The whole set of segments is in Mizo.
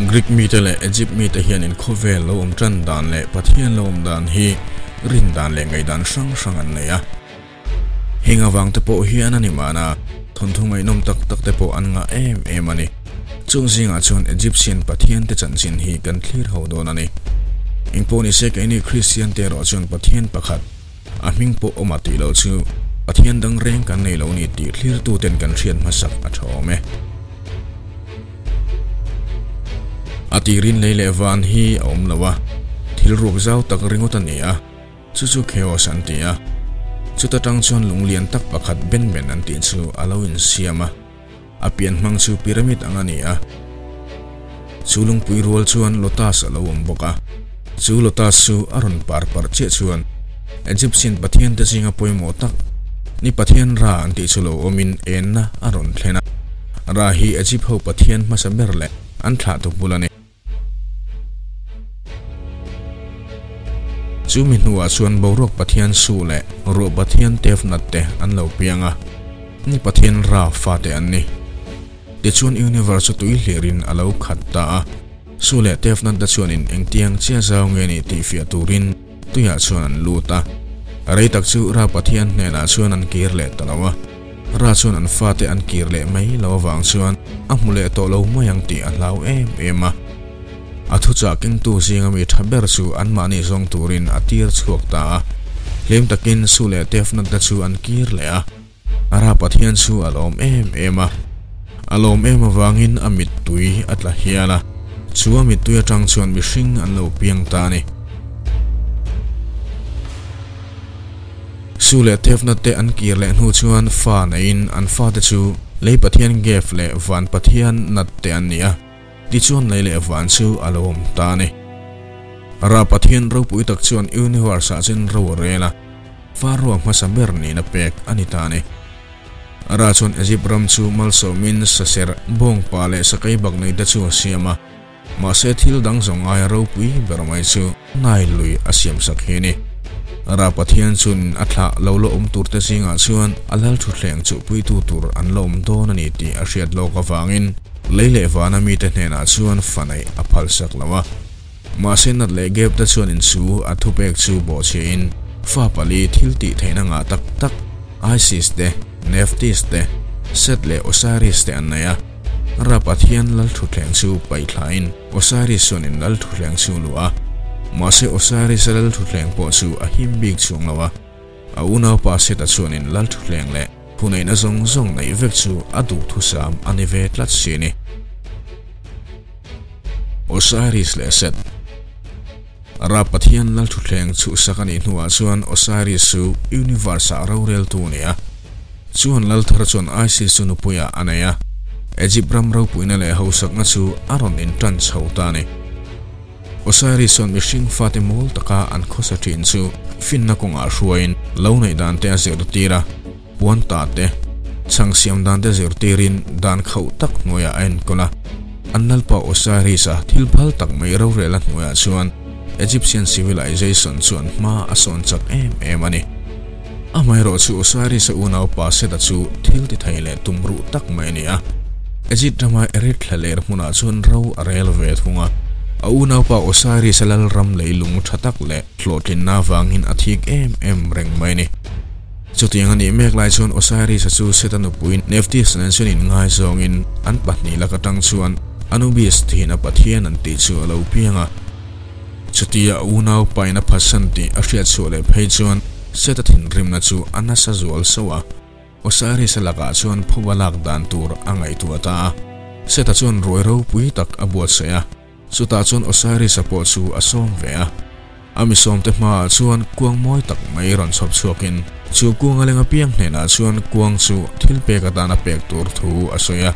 Greek mite leh Egypt mite hianin khawvel lo awm tan dan leh Pathian lo awm dan hi rin dan leh ngaihdan hrang hrang an nei a. Heng avang te pawh hian a ni mahna, thawnthu ngaihnawm tak tak te pawh an ngah em em a ni. Chung zingah chuan Egyptian pathian te chanchin hi kan thlir ho dawn a ni. Engpawh nise keini Kristian te erawh chuan Pathian pakhat, a hming pawh awm a tih loh chu Pathian dang reng kan nei lo ni tih thlirtu ten kan hriat hmasak a tha awm e. A tirin lei leh van hi a awm lo a, thil ruak zau tak ringawt a ni a, chu chu chaos an ti a. Chuta tang chuan lung lian tak pakhat Benben an tih chu a lo insiam a. A pian hmang chu pyramid ang a ni a, chu lungpui rual chuan lotus a lo awm bawk a. Chu lotus chu a rawn par parh chiah chuan Egyptian pathian te zinga pawimawh tak ni pathian Ra an tih chu lo awmin enna a rawn thlen a. Ra hi Egypt ho pathian hmasa ber leh an thlahtu bul a ni. Chu mi hnuah chuan boruak pathian Su leh ruah pathian Tefnat te an lo piang a, ni pathian Ra fate an ni. Tichuan universe chu tui hlirin a lo khat ta a, Su leh Tefnat te chuanin engtiang chia zau nge ni tih fiah turin tuiah chuan an lut a. Rei tak chu Ra pathian hnenah chuan an kir leh ta lo a. Ra chuan an fate an kir leh mai lo avang chuan a hmu leh tawh lo mai ang tih a hlau em em a. A thuchah kengtu zinga mi tha ber chu anmahni zawng turin a tir chhuak ta a. Hlim takin Su leh Tefnat te chu an kir leh a. Ra Pathian chu a lawm em em a. A lawm em avangin a mittui a tla hial a. Chu a mittui atang chuan mihring an lo piang ta a ni. Su leh Tefnat te an kir leh hnu chuan fa neiin an fate chu lei pathian Gef leh van pathian Nat te an ni a, tichuan lei leh van chu a lo awm ta a ni. Ra pathian ropui tak chuan universe ah chuan ro a rel a, fa rua hmasa ber nihna pek a ni ta a ni. Ra chuan Egypt ram chu malsawmin saser, bawngpa leh sakei bak nei te chu a siam a. Mahse thil dang zawng aia ropui ber mai chu Nile lui a siamsak hi a ni. Ra Pathian chuan a thlah lo la awm turte zingah chuan a lal thutthleng chuhpuitu tur an la awm dawn a ni tih a hriat lawk avangin lei leh vana mite hnenah chuan fa neih a phalsak lo a. Mahse nat leh gap te chuan insu a thupek chu bawhchhiahin fa pali thil tih theihna ngah tak tak Isis te, Nephthys te, Seth leh Osiris te an nei a. Ra Pathian lal thutthleng chu paih thlain Osiris chuan in lal thutthleng chu luah a. Mahse Osiris-a lal thutthleng pawh chu a him bik chhung lo a. A unaupa Seta chuan in lal thutthleng leh thuneihna zawng zawng neih vek chu a duhthusam a ni ve tlat si a ni. Osiris leh Set. Ra Pathian lal thutthleng chhuhsak a nih hnuah chuan Osiris chu universe-ah roreltu a ni a. Chuan lal thar chuan Isis chu nupuiah a nei a, Egypt ram ropuina leh hausakna chu a rawn intan chho ta a ni. Osiris chuan mihring fate mawl taka an khawsa thin chu finna kawngah hruaiin lo neih dan te a zirtir a, puan ta te, chhang siam dan te zirtirin dan khauh tak hnuaiah a enkawl a. An lalpa Osiris-a thil phal tak mai rorela hnuaiah chuan Egyptian civilization chuan hma a sawn chak em em a ni. Amaherawh chu Osiris-a unaupa Seta chu thil ti thei leh tum ruh tak mai a ni a. Egypt rama Erit thlaler hmunah chuan ro a rel ve thung a. A unaupa Osiris-a lalram leilung tha tak leh hlawhtlinna avangin a thik em em reng mai a ni. Chutiang a nih mek lai chuan Osiris-a chu Seta nupui Nephthys nen chuan inngaizawngin an pahnih lak atang chuan Anubis thihna pathian an tih chu a lo piang a. Chutia a unau pain a phatsan tih a hriat chhuah leh phei chuan Seta thinrimna chu a nasa zual sauh a. Osiris-a lakah chuan phuba lak dan tur a ngaihtuah ta a. Seta chuan ruai ropui tak a buatsaih a, chutah chuan Osiris-a pawh chu a sawm ve a. A misawmte hmaah chuan kuang mawi tak mai rawn chhawp chhuakin chu kuang a leng apiang hnenah chuan kuang chu thil pek atana pek tur thu a sawi a.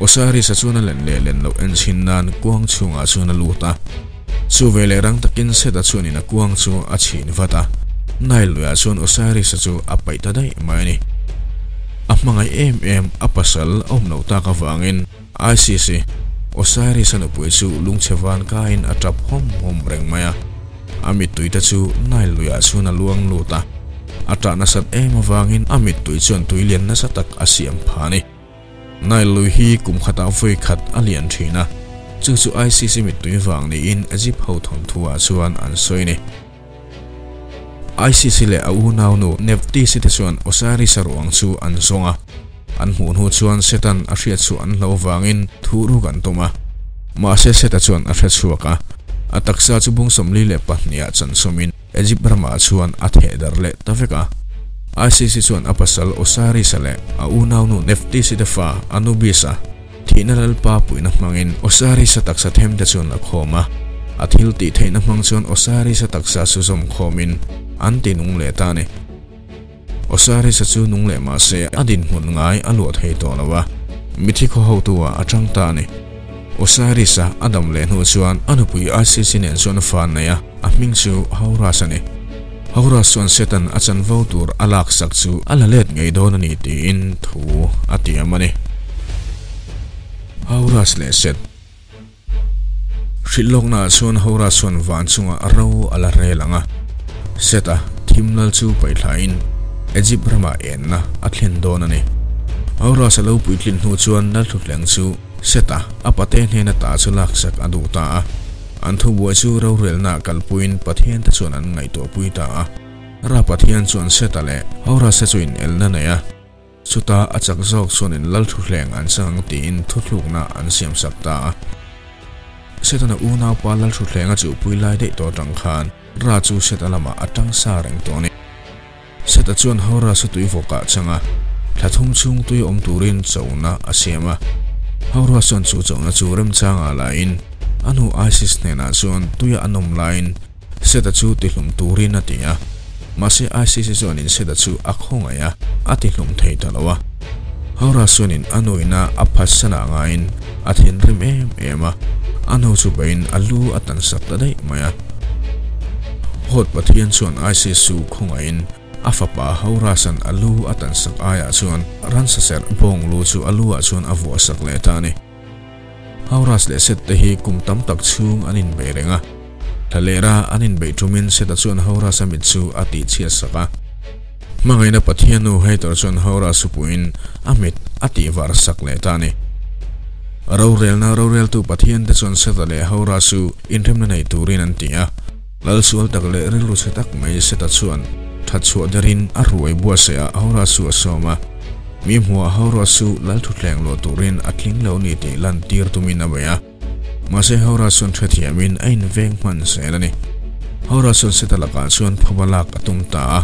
Osiris-a chuan a len leh len loh en chhin nan kuang chhungah chuan a lut a. Chu veleh rang takin Seta chuanin a kuang chu a chhin vat a. Nile luiah chuan Osiris-a chu a paih ta daih mai a ni. A hmangaih em em a pasal a awm loh tak avangin Isis-i, Osiris-a nupui chu lungchhe van kaiin a tap hawm hawm reng mai a. A mittui te chu Nile luiah chuan a luang lut a. A tah nasat em avangin a mittui chuan tui lian nasa tak a siam phah a ni. Nile lui hi kum khatah vawi khat a lian thin a, Chu chu Isis-i mittui vang niin Egypt ho thawnthuah chuan an sawi ni. Isis-i leh a unaunu Nephthys-i te chuan Osiris-a ruang chu an zawng a. An hmuh hnu chuan Satan a hriat chhuah an hlo vangin thu ruk an tum a. Mahse Seta chuan a hre chhuak a, a taksa chu bung 42 ah chansawmin Egypt ramah chuan a theh darh leh ta vek a. Isis-i chuan a pasal Osiris-a leh a unaunu Nephthys-i te fa Anubis-a Thihna Lalpa puihna hmangin Osiris-a taksa themte chuan a khawm a, a thil tih theihna hmang chuan Osiris-a taksa chu zawm khawmin an ti nung leh ta a ni. Osiris-a chu nung leh mah se a dinhmun ngai a luah thei tawh lo a, mithi khaw hotu-ah a tang ta a ni. Osiris-a a dam leh hnu chuan a nupui Isis-i nen chuan fa an nei a, a hming chu Horus a ni. Horus chuan Satan a chanvo tur a laksak chu a la let ngei dawn a ni tiin thu a tiam a ni. Horus leh Set. Hrilh lawknaah chuan Horus chuan van chungah ro a la rel ang a, Set-a thimlal chu paihthlain Egypt ramah enna a thlen dawn a ni. Horus a lo puitlin hnu chuan Lalthutleng chu Set-a a pate hnena ta chu laksak a duh ta a. An thubuai chu rorelna kalpuiin Pathiante chuan an ngaihtuahpui ta a. Ra Pathian chuan Seta leh Horasa chu inelna nei a, chuta a chak zawk chuanin Lalthuhleng an chang ang tiin thuthlukna an siamsak ta a. Setana unaupa Lalthuhleng a chuhpui lai daih tawh atang khan Ra chu Seta lamah a tang sa reng tawh a ni. Seta chuan Horasa tui vawkah chang a, thla thum chhung tui awm turin chona a siam a. Horus chuan chu chona chu remchangah lain a nu Isis hnenah chuan tuia an awm laiin Seta chu tihlum turin a ti a. Mahse Isis-i chuanin Seta chu a khawngaih a, a tihlum thei ta lo a. Horus chuanin a nuina a phatsanah ngaiin a thinrim em em a, a nu chu beiin a lu a tansak ta daih mai a. Hawt Pathian chuan Isis chu khawngaihin a fapa Horasan a lu a tansak aiah chuan ransa serh bawng lu chu a lu ah chuan a vuahsak leh ta a ni. Horas leh Set te hi kum tam tak chhung an inbei reng a. Thlalera an inbeih tumin Seta chuan Horas-a mit chu a tihchhiatsak a. Hmangaihna Pathian nu Hathor chuan Horas chu puiin a mit a tihvar sak leh ta a ni. Rorelna roreltu Pathian te chuan Seta leh Horas chu inremna nei turin an ti a. Lal sual tak leh rilru chhe tak mai Seta chuan that chhuah derin a ruai buatsaih ah Horas chu a sawm a. Mi hmuhah Horas chu lal thutthleng luah turin a tling lo ni tih lantir tumin a bei a. Mahse Horas chuan hrethiamin a inveng hman zel a ni. Horas chuan Seta lakah chuan phuba lak a tum ta a.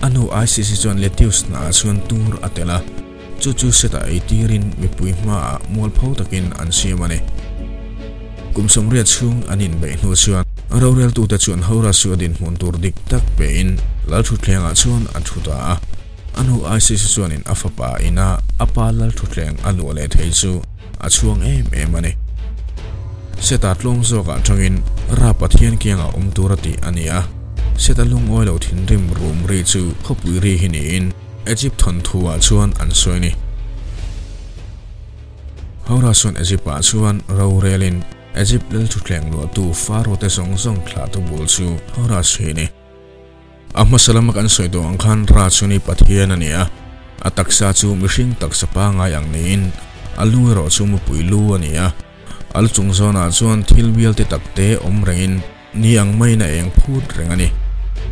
A nu Isis-i chuan lettuce hnahah chuan tur a telh a, chu chu Seta ei tirin mipui hmaah mualpho takin an siam a ni. Kum 80 chhung an inbeih hnu chuan roreltute chuan Horas chu a dinhmun tur dik tak pein Lalthutthlengah chuan a thu ta a. A nu Isis-i chuanin a fapa ina a pa Lalthutthleng a luah leh thei chu a chhuang em em a ni. Seta tlawm zawkah atangin Ra Pathian kiangah awm tur a tih a ni a. Seta lungawi lo thinrim rum ri chu khawpui ri hi niin Egypt thawnthu ah chuan an sawi a ni. Hora chuan Egypt ah chuan rorelin Egypt lalthutthleng luahtu Pharaoh te zawng zawng thlahtu bul chu Horus hi a ni. A hmasa lama kan sawi tawh ang khan Ra chu ni Pathian a ni a, a taksa chu mihring taksa pangai ang niin a lu erawh chu mupui lu a ni a. A lu chung zawnah chuan thil bialte takte awm rengin ni ang maiin a eng phut reng a ni.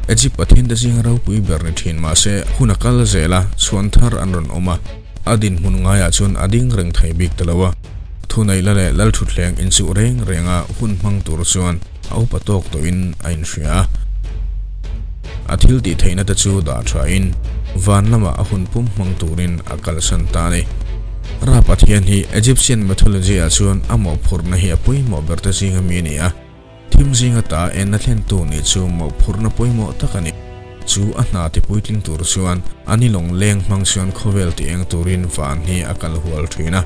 Egypt Pathiante zinga ropui ber ni thin mahse hun a kal zel a, chhuan thar an rawn awm a, a dinhmun ngaiah chuan a ding reng thei bik ta lo a. Thuneihla leh Lalthutthleng inchuh reng renga hun hmang tur chuan a upa tawk tawhin a inhria a. A thil tih theihna te chu dah thain van lamah a hun pum hmang turin a kalsan ta a ni. Ra Pathian hi Egyptian mythology ah chuan a mawhphurhna hi a pawimawh ber te zinga mi a ni a. Thim zinga ta enna thlentu nih chu mawhphurhna pawimawh tak a ni. Chu a hna ti puitling tur chuan a ni lawng leng hmang chuan khawvel ti eng turin van hi a kal hual thin a.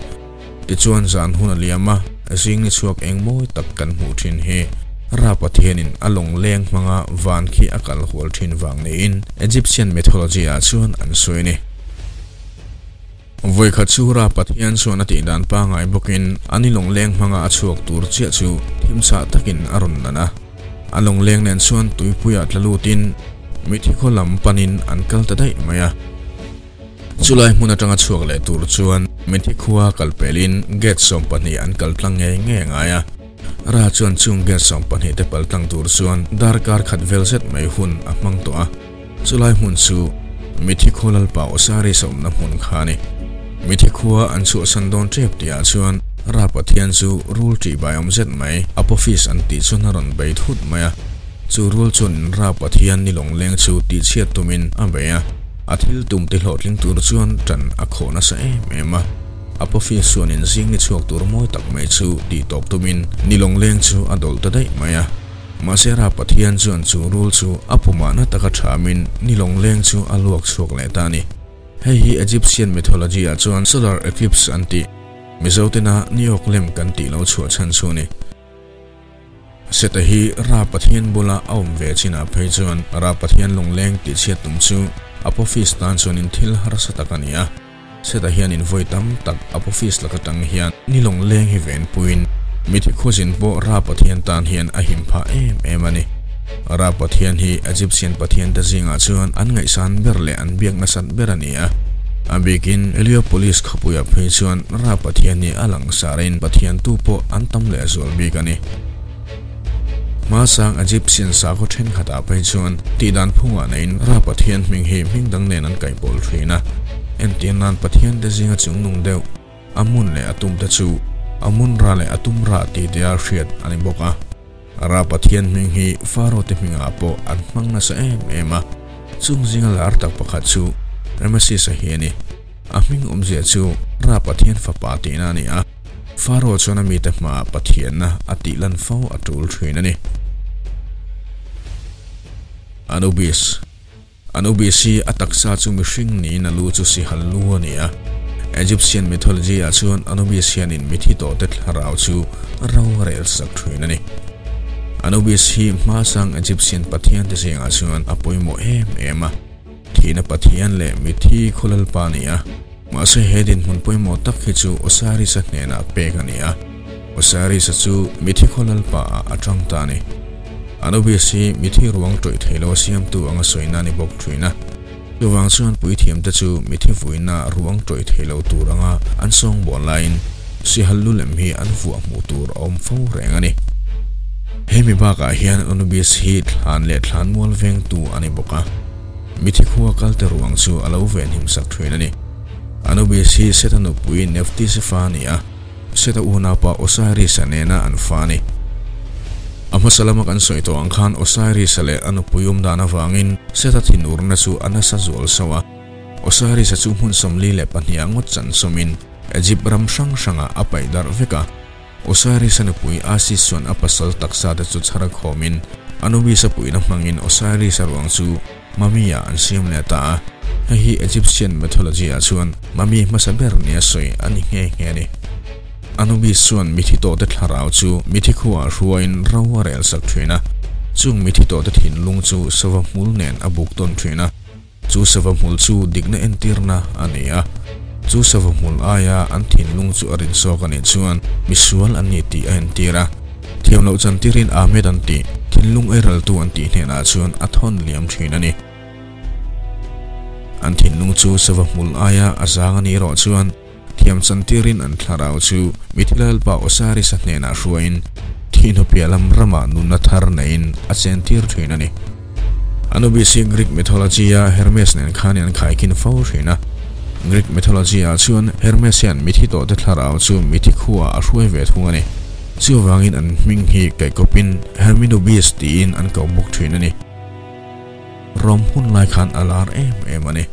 Tichuan zan hun a liam a, zing ni chhuak eng mawi tak kan hmuh thin hi Ra Pathianin a lawng leng hmanga van khi a kal hual thin vang niin Egyptian mythology ah chuan an sawi a ni. Vawikhat chu Ra Pathian chuan a tih dan pangai bawkin a ni lawng leng hmanga a chhuak tur chiah chu thimchhah takin a rawn lan a. A lawng leng nen chuan tuipuiah tla lutin mithi khaw lam panin an kal ta daih mai a. Chulai hmun atanga chhuak leh tur chuan Mithi khua kal pelin gate 12 an kal tlang ngei ngei ngai a. Ra chuan chung gate 12 te pal tlang tur chuan darkar khat vel zet mai hun a hmang tawh a. Chulai hmun chu Mithi khaw lalpa Osiris a awmna hmun kha a ni. Mithi khua an chhuahsan dawn tep tihah chuan Ra Pathian chu rul tih bai awm zet mai Apophis an tih chuan a rawn bei thut mai a. Chu rul chuan Ra Pathian ni lawngleng chu tihchhiat tumin a bei a. A thil tum ti hlawhtling tur chuan tan a khawh nasa em em a. Apophis chuan in zing ni chhuak tur mawi tak mai chu tih tawp tumin ni lawngleng chu a dawlh ta daih mai a. Mahse Ra Pathian chuan chu rul chu a pumahna taka thamin ni lawngleng chu a luak chhuak leh ta a ni. Hei hi Egyptian mythology ah chuan solar eclipse an tih. Mizo tena Ni awk lem kan tih lo chhuah chhan chu a ni. Seta hi Ra Pathian bula a awm ve chinah phei chuan Ra Pathian lawngleng tih chhiat tum chu Apophis tan chuanin thil harsa tak a ni a. Seta hianin vawi tam tak Apophis laka tang hian ni lawngleng hi venpuiin mithi khawzin pawh Ra Pathian tan hian a him phah em em a ni. Ra Pathian hi Egyptian pathian te zingah chuan an ngaihsan ber leh an biak nasat ber a ni a. A bikin Heliopolis khawpuiah phei chuan Ra Pathian hi a langsarin Pathian tu pawh an tam leh zual bik a ni. Hmasang Egyptian sakhaw thenkhatah phei chuan tihdan phungah neiin Ra Pathian hming hi hming dang nen an kaihpawl thin a. Entir nan Pathian te zinga chungnung deuh Amun leh Atum te chu Amun Ra leh Atum Ra tih te a hriat a ni bawk a. Ra Pathian hming hi Pharaoh te hmingah pawh an hmang nasa em em a, chung zinga lar tak pakhat chu Rameses a hi a ni. A hming awmzia chu Ra Pathian fapa tihna a ni a, Pharaoh chuan a mite hmaah Pathianna a tih lan fo a tul thin a ni. Anubis. Anubis hi a taksa chu mihring niin a lu chu sihal lu a ni a. Egyptian mythology ah chuan Anubis hianin mithi tawhte thlarau chu ro a rel sak thin a ni. Anubis hi hmasang Egyptian pathian te zingah chuan a pawimawh em em a. Thihna pathian leh mithi khawlalpa a ni a. Mahse he dinhmun pawimawh tak hi chu Osiris-a hnenah pek a ni a. Osiris-a chu mithi khawlalpa ah a tang ta a ni. Anubis hi mithi ruang tawih thei lo a siamtu anga sawina a ni bawk thin a. Chuvang chuan puithiamte chu mithi vuina ruang tawih thei lo tur anga an sawngbawl laiin sihal lu lem hi an vuah hmuh tur a awm fo reng a ni. Hemi bakah hian Anubis hi thlan leh thlan mual vengtu a ni bawk a. Mithi khua kalte ruang chu a lo venhim sak thin a ni. Anubis hi Seta nupui Nephthys-i fa a ni a. Seta unaupa Osiris-a nena an fa a ni. A hmasa lama kan sawi tawh ang khan Osiris-a leh a nupui awm dan avangin Seta thinurna chu a nasa zual sauh a. Osiris-a chu hmun 42 ah ngawt chan sawmin Egypt ram hrang hrangah a paih darh vek a. Osiris-a nupui Isis chuan a pasal taksa te chu chhar khawmin Anubis-a puihna hmangin Osiris-a ruang chu Mummy-ah an siam leh ta a. Hei hi Egyptian mythology-ah chuan mummy hmasa ber nia sawi a ni nghe nghe a ni. Anubis chuan mithi tawhte thlarau chu mithi khuaah hruaiin ro a rel sak thin a. Chung mithi tawhte thinlung chu sava hmul nen a buk tawn thin a. Chu sava hmul chu dikna entirna a ni a. Chu sava hmul aia an thinlung chu a rinsawk a nih chuan misual an ni tih a entir a. Thiam loh chantirin Ahmed an tih, thinlung eiraltu an tih hnenah chuan a thawn liam thin a ni. An thinlung chu sava hmul aia a zang a nih erawh chuan thiam chantirin an thlarau chu Mithilalpa Osiris-a hnenah hruaiin thihnaw piah lam ramah nunna thar neiin a chentir thin a ni. Anubis hi Greek mythology-a Hermes nen khan an khaikhin fo thin a. Greek mythology-ah chuan Hermes hian mithi tawhte thlarau chu mithi khuaah a hruai ve thung a ni. Chuvangin an hming hi kaihkawpin Herminubis tiin an ko bawk thin a ni. Rom hun lai khan a lar em em a ni.